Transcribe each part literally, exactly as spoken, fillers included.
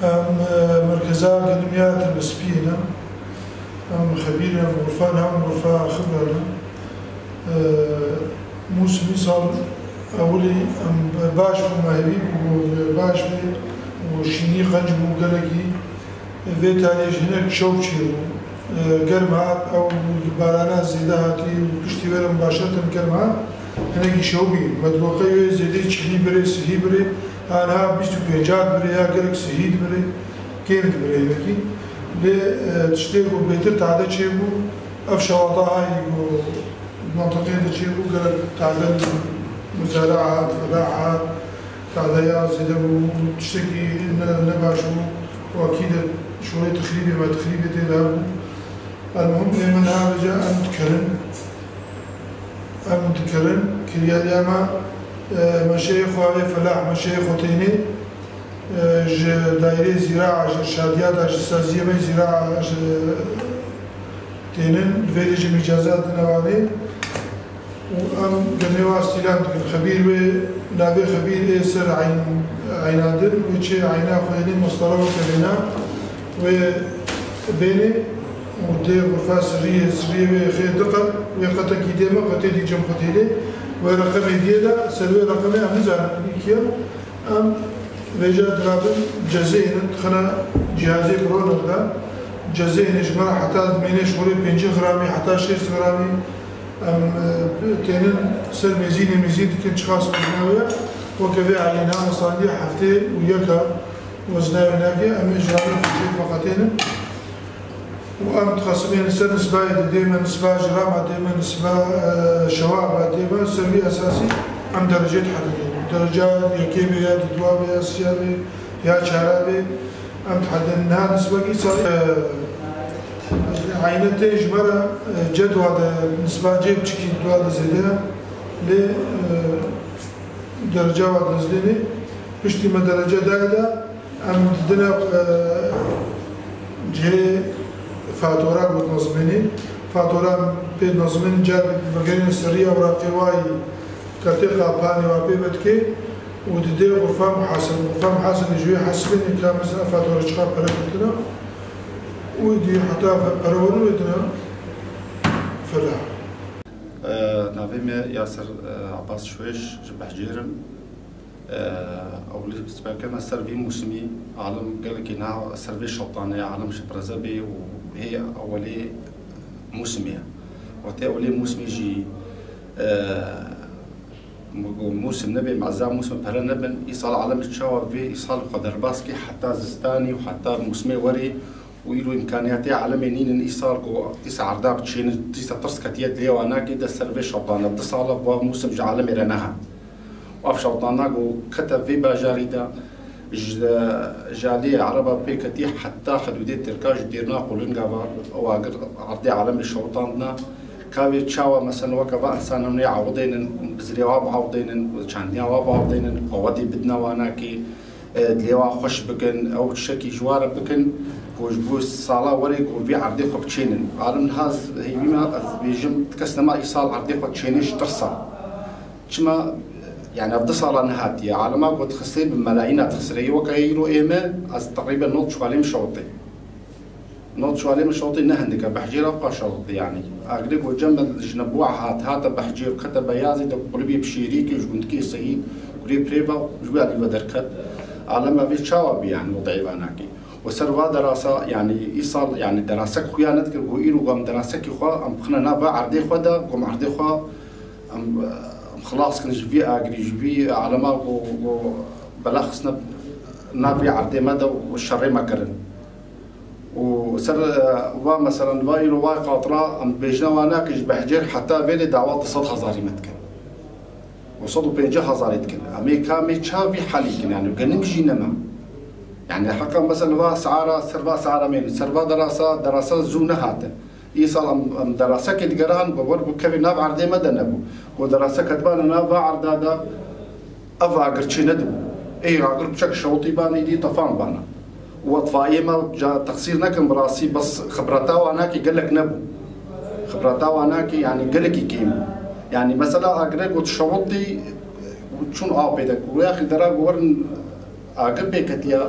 Em, e, merkeza genim ya Tirmispiyê ne. Em xebîr em xurfa ne, em xurfa xibra ne. E, Mûsim îsal ewilî em baş bû, me hêvî bû, e, baş bê û şînî qenc bû gelekî. Vê tarê ji hinek şew çêbû. E, germ hat, ew barana zêde hatî û piştî wê re mibaşerten germ hat. Hinekî şew bî. Metweqey wê zêdê çilî birê, sihî birê. Aniha bîst û pênc hat birê ya gelek sihî dibirê. Kêm dibirê hinekî. Lê, e, tiştê ku bêtir tade çêbû, ev şewata hayî ku Mantîqê de çêbû gelek tade muzara'a hat, felaha hat, tadeya zêde bû, tiştekî ne, ne baş bû, wekî de şorê tixrîbê me, tixrîbê tê de hebû. Elmuhim ê min ha vêca em dikirin, em dikirin, kiryariya me, e, meşeyê xwe wê felah, meşeyê xwe tênê, e, ji daîrê zîraa, ji şadiya da, ji saziyê me zîraa, ji tênin, li vê dê jî mîcazat dine wanê û em demê wa îstîlam dikin. Xebîr wê, navê xebîr ê ser eyn-, eynadin, wê çê eyna xwe yê mestara weke vêna, wê bênê û dê xurfa sirriyê, sirriyê wê xê diqet, wê qetekî dê me, qetê dî cem xwe têlê, wê reqemê diyê de, ser wê reqemê em nizanin kî ye. Em vêca dirabin cezeyê ne, dixine cihazê proner de. Cezeyê ne ji me re heta dimêne şorê pêncî gramî, heta şêst gramî. Em, e, tênin ser mêzînê, mêzîn dikin çiqas wezna wê ye. Weke vê alî niha mesandiye heftê û yeka wezna wê nake. Em ê ji navê xwe jê feqetênin. Û em dixwestin ê li ser nisbayê didê me, nisba ji rama dê me, nisba, e, şewaba dê me, ser vî esasî em derecê dihedidin. Dereca yekê bê ya didwa bê ya siya bê ya çara bê, em dihedin. Niha nisbek îsal, e, eynetê ji me re, e, cedwa de nisba cê biçikî dwa de zêde ye. Lê, e, dereca wa dizdênê, piştî me derece dayê de, em didine, e, cihê fatora got nazimênê. Fatora em pê nazimênê car vegerîne serî ewraqê wayî, kartê qapanê wa pê vedikê û didê xurfa muhasebe. Xurfa muhasebe ji wê hesibênê ka mesela fatora çiqa pere girtine û dî heta fe-, pere werin wê dine fela. E, navê me Yasir, e, Abbas Şuêş, ji Behcêr im. E, ewilî speke me ser vî mûsimî, alim gelekî niha ser vê şewtanê, alim ji pireze bê û hê ewilê mûsimê ye. Wextê ewilê mûsimê jî, e, mûsim nebê, meza mûsim pere nebin, îsal alim çawa vê îsal xwe derbas kê heta zistanî û heta mûsimê werê û îro îmkaniyatê alimê nînin îsal ku dîsa erda biçênin, dîsa tirs ketiye dilê wan nakê de ser vê şewtane. Du sala va mûsim ji alimê re nehat. Û ev şewtana ku kete vê bajarî de ji, ji aliyê Ereba pê ketî heta hidûdê Tirka ji Dêrnaq û Lingava ew agir erdê alimê şewtandina. Ka vê çawa mesela weke va însanan wê awidênin, bizirê wa biawidênin, çandina wa biawidênin, qewetê bidine wanakê, e, dilê wa xweş bikin, ew tiştekî ji wa re bikin, ku ji bo sala werê ku vî erdê xwe biçênin. Alim niha hêvî me, ez bêjim, kes nema îsal erdê xwe çênê ji tirsa. Çima, yani ev du sala nehatiye. Alima ku dixisê bi melayîna dixisirê, weke îro ê me, ez teqrîben nod çuwalê min şewitê. Nod çuwalê min şewitê ne hindik e, Behcêra xwe şewitê yani. Agirê ku cem min ji Nebûa hat, hate Behcêr, kete Beyazî de kulibê bi şêrî kê ji gundikê Seyîd, kurê Pirêva ji wê alî ve derket. Alema vê çawa bî yani, wextê eyvanakê. Û ser va derasa, yani îsal, yani derasek xuya nedikin, ku îro ku em derasekî xwe, em bixine nav va erdê xwe de, ku em erdê xwe, em, em xilas kin ji vî agirî, ji vî alema ku, ku bela xistine nav vê erdê me de û şerê me kirin. Û ser, e, va, meselen, va îro va qatra, em bêjine wana ke ji Behcêr heta vê dê dawa du sed hezarî me dikin. Û sed û pêncî hezarî dikin. Em ê ka em ê çavî helî kin, yani genim jî nema. Yani heqa, meselen, va saara, ser va saara mêne, ser va derasa, derasa zû nehate. Îsal em, em derasekê digeran, ku wer bû kevê nav erdê me de nebû. Ku derase ketibane nav va erda de, ev agir çê nedibû. Ê agir çek şewitî bane, îdî tefan bane. Û etfaiyê me ca texsîr nekin, bi rastî bes xibreta wana kî gelek nebû. Xibreta wana kî, yani gelekî kêm bû. Yani mesela agirê ku şewitî çûn apê de, ku yaxî dera ku werin Agir pêketiya,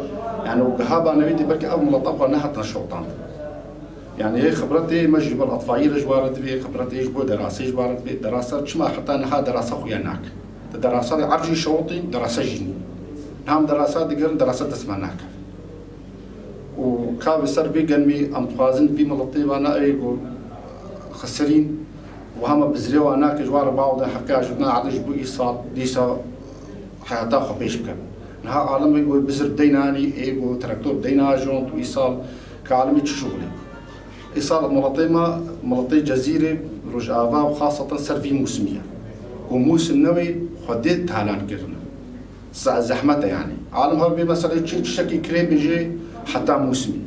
yani û giha banevî dê belkî ev mileta xwe nehatin şewtan. Yani hê xibretê me ji ber etfayî re ji wa re divê, xibretê ji bo derasê ji wa re divê. Derasa çima heta niha derasa xuya nake. Di derasa de ercî şewitî, derasa jî nî. Niha em derasa digirin, derasa dest me nake. Û ka bi ser vê genmî em dixwazin vî miletê vana ê ku xisirîn û hema bizrê wan nake ji wan re bawde heqê ajirina erdê ji bo îsal, dîsa heyata xwe pêş bikin. Niha alimê ku bizir deyna anî, ê ku traktor deyna ajont û îsal ka alimê çi şuxulê? Îsal miletê me, miletê Cezîrê, Rojava û xaseten ser vî mûsimî ye. Ku mûsim newê xwedê talan kirine. Ze-, zehmet e yani. Alim her bê mesela çi tiştekî kirê bêjê heta mûsimî.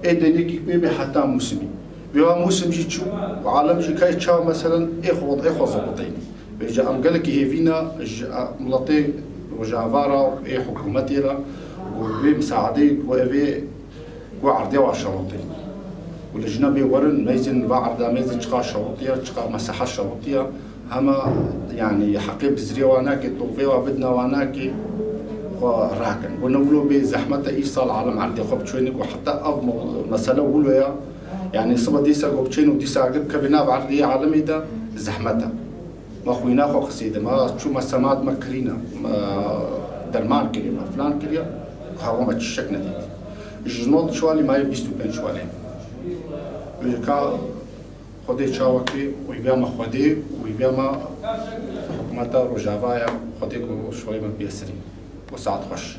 Ê denekî pê bê heta mûsimî. Bê wa mûsim jî çû, alim jî kay çaw meselen ê xwe, ê xwe zebiteyî. Vêca em gelekî hêvîna ji, a, miletê Rojava re û ê hikûmetê re û vê misaadê ku evê ku erdê wa şewitî. Û li jina bê werin meyzên va erda meyzên çiqa şewitiye, çiqa meseha şewitiye. Hema, yani, heqê bizrê wa nake, tovê wa bidna wa nake, xwe rakin. Ku ne wilo bê zehmet e îsal alim erdê xwe biçûyne ku heta ev mo-, mesele wilo ya. Yani, sibe dîsa ku biçên û dîsa agir bikeve nav erdê alimê de zehmet e. Me xwîna xwe xisê de, me çû me semad me kirîne, me derman kiriye, me filan kiriye, hewa me çişek nedît. Ji nod çiwalî maye bîst û pênc çiwalê. Wê ka Xwedê çawa kê, wî vê me Xwedê, wî vê me hikûmeta Rojava ye, Xwedê ku şolê me biyesirî. Bo saet xweş.